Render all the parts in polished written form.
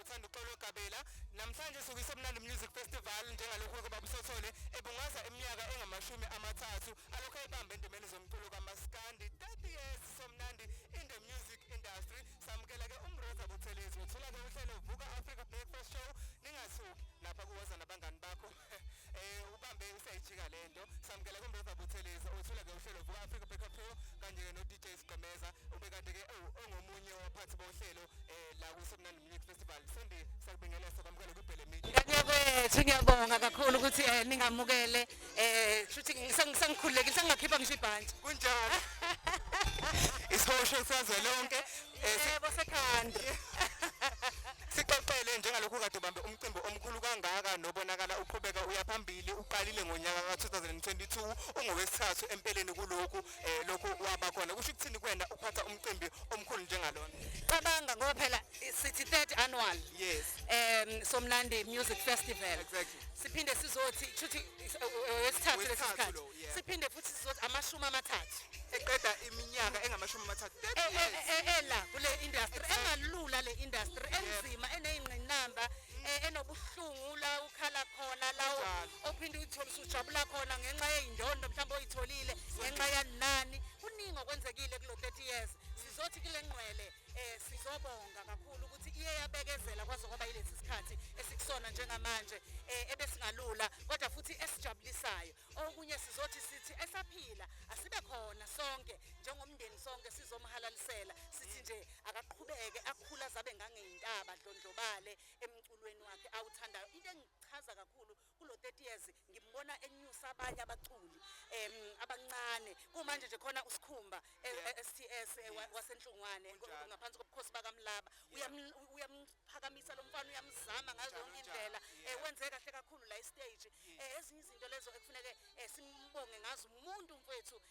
uThanduxolo Gabela. Namhlanje sukuyiSomnandi Music Festival, njengalokhu ke baba uSothole ebungaza iminyaka engamashumi 30 alokhu ayibambe endimeni zomculo kaMaskandi, 30 years Somnandi in the music industry. Samukela ke uMroza Buthelezi, wethula ke uhlelo Vuka Africa Breakfast Show. Ningasuki lapha kuwoza nabangani bakho, ubambe usayijika lento. Samukela kuMroza Buthelezi, wethula ke uhlelo Vuka Africa Breakfast Show, kanje ke no DJ Sigqemeza, ubekade ke ongomunye wabaphathi bohlelo la kuSomnandi Music Festival. Sendi, sakubingelela, sakwamukela kwiBhele Media. Ngane, ngiyabonga kakhulu ukuthi ningamukele. Shuthi sengikhululekile, sengingakhipha ngisho ibhantshi. Kunjalo, isihosho sazwelonke. Yebo, sekhanda. Sixoxele, njengalokhu kade ubambe umcimbi omkhulu kangaka nobonakala uqhubeka uya phambili, uqalile ngonyaka ka-2022, ungowesithathu empeleni kulokhu lokhu waba khona, kusho ukuthini kuwena ukuphatha umcimbi omkhulu njengalona? Cabanga, ngoba phela sithi third annual Somnandi Music Festival. Siphinde sizothi shuthi wesithathu lesi Wesithathu sikhathi. lo, yeah. Siphinde futhi sizothi 30. Eqeda iminyaka engamashumi 30, 30 years. Ela kule industry engalula, le industry enzima, eneyingqinamba, enobuhlungu, la ukhala khona, la ophinde uyithole usujabula khona ngenxa yey'ndondo mhlawumbe oyitholile ngenxa yanani. Kuningi okwenzekile kulo 30 years. Sizothi kule ngqwele sizobonga kakhulu ukuthi iye yabekezela kwaze kwaba yilesi sikhathi esikusona njengamanje, ebesingalula kodwa futhi esijabulisayo. Okunye sizothi sithi esaphila asibe khona sonke njengomndeni, sonke sizomhalalisela, sithi nje akaqhubeke akhula zabe ngangeyintaba, dlondlobale emculweni wakhe awuthandayo. Into engichaza kakhulu kulo 30 years, ngimbona enyusa abanye abaculi abancane. Kumanje nje khona uSikhumba STS waseNhlungwane ngaphansi kobukhosi bakaMlaba. Uyamphakamisa lo mfana, uyamzama ngazo Njalo, yonke njalo. indlela. Wenze kahle kakhulu la istage. Ezinye izinto lezo ekufuneke simbonge ngazo umuntu mfowethu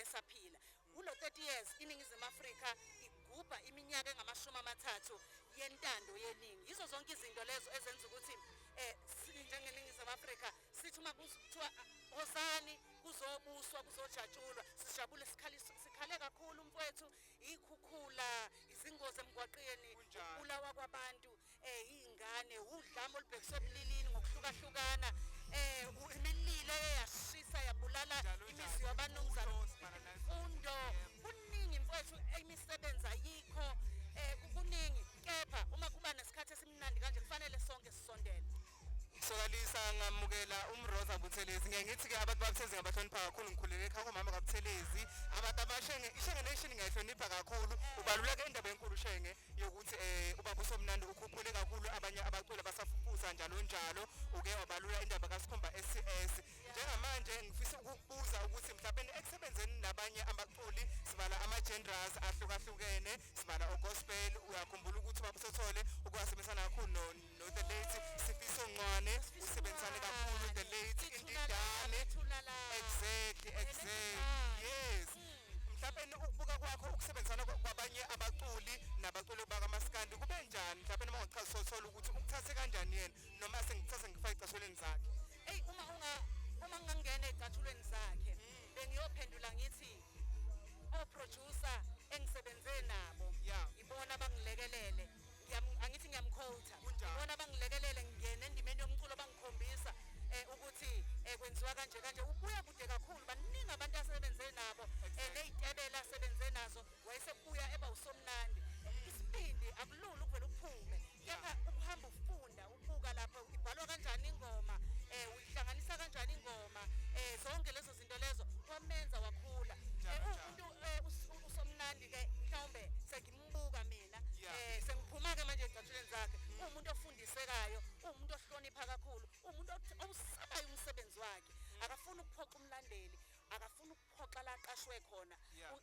esaphila. Kulo 30 years, iNingizimu Afrika igubha iminyaka engamashumi 30 yentando yeningi. Yizo zonke izinto lezo ezenza ukuthi njengeNingizimu Afrika sithi uma kuthiwa hosani kuzobuswa, kuzojatshulwa, sijabule, sikhale kakhulu mfowethu. Ikhukhula, izingozi emgwaqeni, ukubulawa kwabantu, iy'ngane, udlame olubhekiswe ebulilini ngokuhlukahlukana, imililo eyashisa yabulala Njalo, imizi njalo. yabanumzane. Imfundo, sibala nazo. Imfundo, kuningi mfowethu, imisebenzi ayikho, kuningi. Kepha uma kuba nesikhathi esimnandi kanje, kufanele sonke sisondele. Sokalisa, ngamukela uMroza Buthelezi. Ngeke ngithi-ke abantu baButhelezi ngabahlonipha kakhulu. Ngikhulele ekhaya komama kaButhelezi, abantu abaShenge. IShenge Nation ngiyayihlonipha kakhulu. Ubaluleke indaba enkulu Shenge yokuthi ubaba uSomnandi ukhuphule kakhulu abanye abaculi abasafufusa, njalo njalo. Uke wabalula indaba kaSikhumba SCS. Njengamanje ngifisa ukukubuza ukuthi mhlawumbe ekusebenzeni nabanye abaculi, sibala ama-genres ahlukahlukene, sibala o-gospel, uyakhumbula ukuthi ubaba uSothole ukwasebenzisana kakhulu no the late Sifiso Ncwane, usebenzisane kakhulu the late Indidane. Exactly, yes. Mhlawumbe ukubuka kwakho ukusebenzisana kwabanye abaculi nabaculi bakaMaskandi kube njani? Mhlawumbe noma ungachaza Sothole ukuthi ukuthathe kanjani yena, noma sengithathe ngifake ecathulweni zakhe. Eyi, uma ngingangena ey'cathulweni zakhe, bengiyophendula ngithi o-producer engisebenze nabo ibona abangilekelele. Angithi ngiyamkhotha. Ibona abangilekelele ngingene endimeni yomculo, bangikhombisa ukuthi kwenziwa kanje kanje. Ubuya kude kakhulu, baningi abantu asebenze nabo, ney'tebele asebenze nazo, wayesebuya eba uSomnandi. Isibindi, akulula ukuvele uphume, kepha ukuhamba ufunda, ubuka lapho ibhalwa kanjani ingoma, uyihlanganisa kanjani ingoma, zonke lezo zinto lezo kwamenza wakhula. Njalo, njalo. Umuntu uSomnandi ke, mhlawumbe sengimbuka mina, sengiphuma ke manje ey'cathulweni zakhe, uwumuntu ofundisekayo, uwumuntu ohlonipha kakhulu, uwumuntu owusabayo umsebenzi wakhe. Akafuni ukuphoxa umlandeli, akafuni ukuphoxa la aqashwe khona.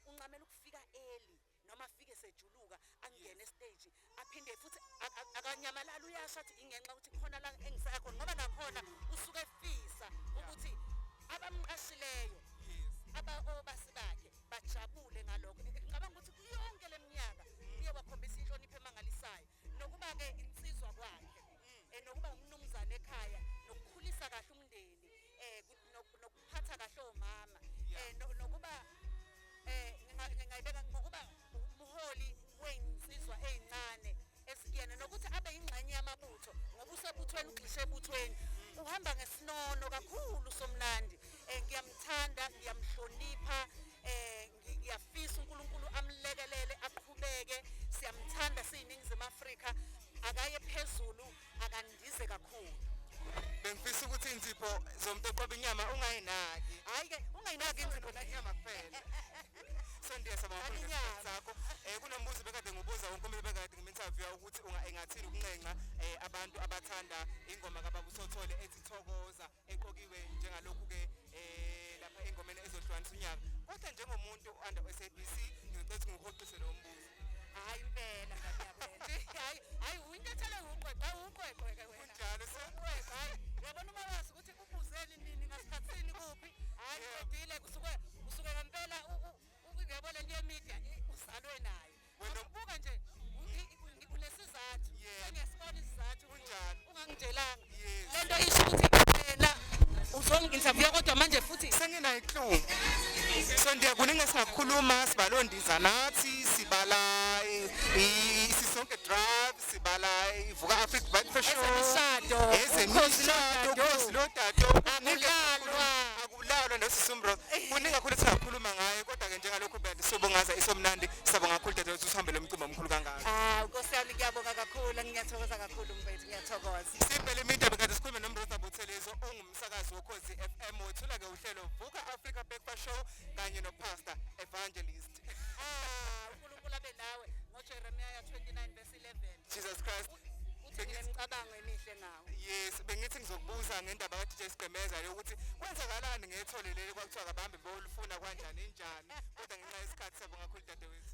Uncamela ukufika early noma afike sejuluka, angene estage, aphinde futhi akanyamalali, uyasho athi ingenxa ukuthi khona la engisaya khona, ngoba nakhona usuke efisa ukuthi abamqashileyo, aba obasi bakhe bajabule ngalokho. Ngicabanga ukuthi kuyonke leminyaka uye wakhombisa inhlonipho emangalisayo, nokuba-ke insizwa kwakhe, nokuba umnumzane ekhaya, nokukhulisa kahle umndeni, nokuphatha kahle omama, nokuba ngingayibeka ngokuba umholi wey'nsizwa ey'ncane ezikuyena, nokuthi abe yingxenye. eNingizimu Afrika akaye phezulu, akandize kakhulu. Bengifisa ukuthi inzipho zomuntu oqoba inyama ungayinaki. Hhayi-ke, ungayinaki inzipho. Inyama kuphela. Sondiya, siyabonga kakhulu ngesikhathi sakho. Kunombuzo bekade ngibuza wonke umuntu bekade ngim-interview ukuthi engathini ukunxenxa abantu abathanda ingoma kaBaba uSothole ethi Thokoza, eqokiwe njengalokhu-ke lapha engomeni ezohlukanisa unyaka. Kodwa njengomuntu under SABC, ngizocela ukuthi ngihoxise lowo mbuzo. Hhayi impela, ngiyabona. Hhayi, hhayi, uyintathelo, uqweqwe, uqweqwe-ke wena. Kunjalo. Uqweqwe, hhayi. Uyabona uma wazi ukuthi ubuzeni nini, ngasikhathini, kuphi. Hhayi, qedile, kusuke usuke ngempela uyabona le media uzalwe nayo. Ubuka nje unesizathu. Sengiyasibona isizathu. Kunjalo. Ungangitshelanga. Yes. Lento isho ukuthi wena uzongi-interview kodwa manje futhi Senginayo inhlungu. Sondiya, kuningi esingakukhuluma. Sibala ondiza nathi, sibala iSisonke Drive, sibala iVuka Africa Breakfast Show. Ezemishado, ezemishado, Ukhozi Ukhozi Lodado. Lodado. Akulalwa. Akulalwa nosisumro. Kuningi kakhulu esingakhuluma ngayo, kodwa-ke njengalokhu bede sobongaza isomnandi. Siyabonga kakhulu, dadewethu, usihambe lo mcimbi omkhulu kangaka. Ah, Nkosi yami, ngiyabonga kakhulu, ngiyathokoza kakhulu mfethu, ngiyathokoza. Simpele Media, bekade sikhulume noMroza Buthelezi, ongumsakazi woKhozi FM, wethula-ke uhlelo Vuka Africa Breakfast Show kanye noPastor Evangelist. Ah, uNkulunkulu abe nawe ngoJeremiah 29 verse 11. Jesus Christ. Uthi nginemicabango emihle ngawe. Yes, bengithi ngizokubuza ngendaba ka-DJ Sigqemeza yokuthi kwenzakalani ngethole leli kwakuthiwa kabahambe bolufuna, kanjani njani, kodwa ngenxa yesikhathi. Siyabonga kakhulu, dadewethu.